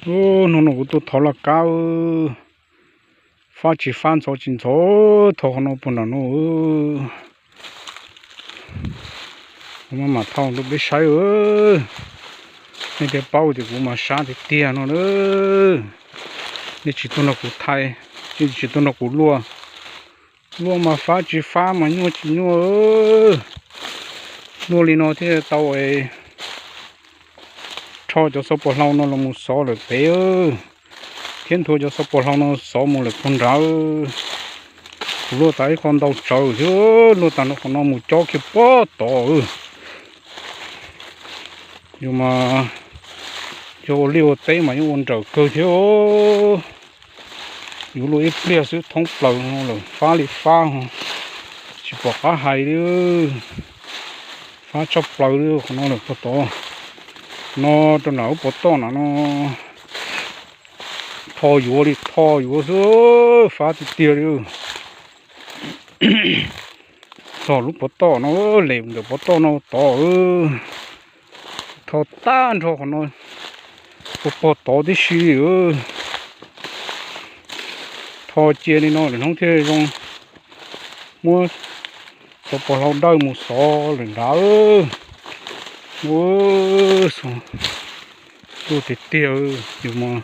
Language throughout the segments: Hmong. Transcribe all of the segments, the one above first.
Hnub no kuv tuaj thov laj kab, fab tsis fab ntxhov tsis ntxhov, thov qhov no puag nram no. Kuv mam mam thauj rau peb saib. Nej thiaj paub tias kuv mas sab tiag tiag no na. Nej tsis tuaj nrog kuv thaij, nej tsis tuaj nrog kuv luaj. Luaj mas fab tsis fab mas nyuaj tsis nyuaj. Luaj li no thiaj tau es rho cov xov pos hlau no los mus xov lawm pem, thiab nthua cov xov pos hlau no xov mus lawm puag nrad. Kuv luaj tas ib qho ntau tsawv thiab, luaj tas nrho qhov no mus cob kiag puag tod. Yus mas yog ua liaj ua teb mas yeej ua nrawm kawg thiab. Yuav luaj ib pliag xwb thoob plaws no lawm, fab li fab, tsis pom qab hais li. Fab tshaj plaws li qhov no lawm puag tod. No rau nram lub pov toj na no, tho yuav li tho yuav xwb, fab tiag tiag li. Txog lub pov toj no, lem ntawm pov toj no tod. Tho tag nrho qhov no puag pog tod tib si li. Tho cia li no lawm hnub thiaj zoo muab xov pos hlau dawj mus xov lawm nrad. Ua tiag tiag, yus mas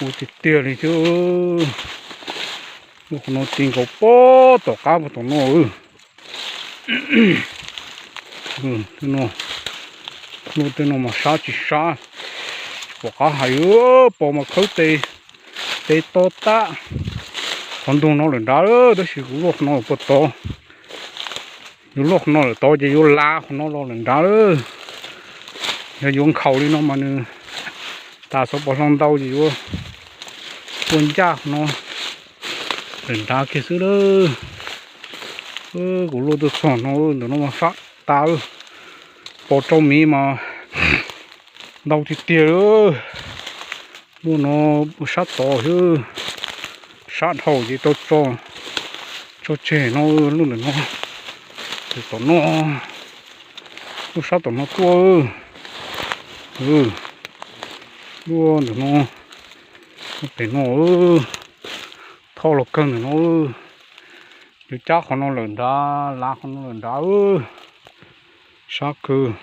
ua tiag tiag li thiab. Lub qhov no ti nkaus puag tom qab puag tom no. Lub tej no mas sab tsis sab, tsis pom qab hais. Pos mas khawb tes, tes to tag qhov ntug no lawm nrad, tab sis kuv luaj qhov no puag tod. Yuav luaj qhov no lawm tod ces yuav lav qhov no los lawm nrad. Yog yuav nkhaus li no mas nws tas xov pos hlau ntau ces yuav ua ncaj qhov no lawm nrad kiag xwb lawm. Kuv luaj tuaj txog no, ntawm no mas fab tas, pos rau miv mas ntau tiag tiag. Lub no sab tod xwb, sab dhau ces tau tso tseg no, lub ntawm no, tom no, lub sab tom no tuaj. Lub ntawm no, pem no, thoj los kawg ntawm no. Yuav cab qhov no lawm nrad, lav qhov no lawm nrad. Sab kawg.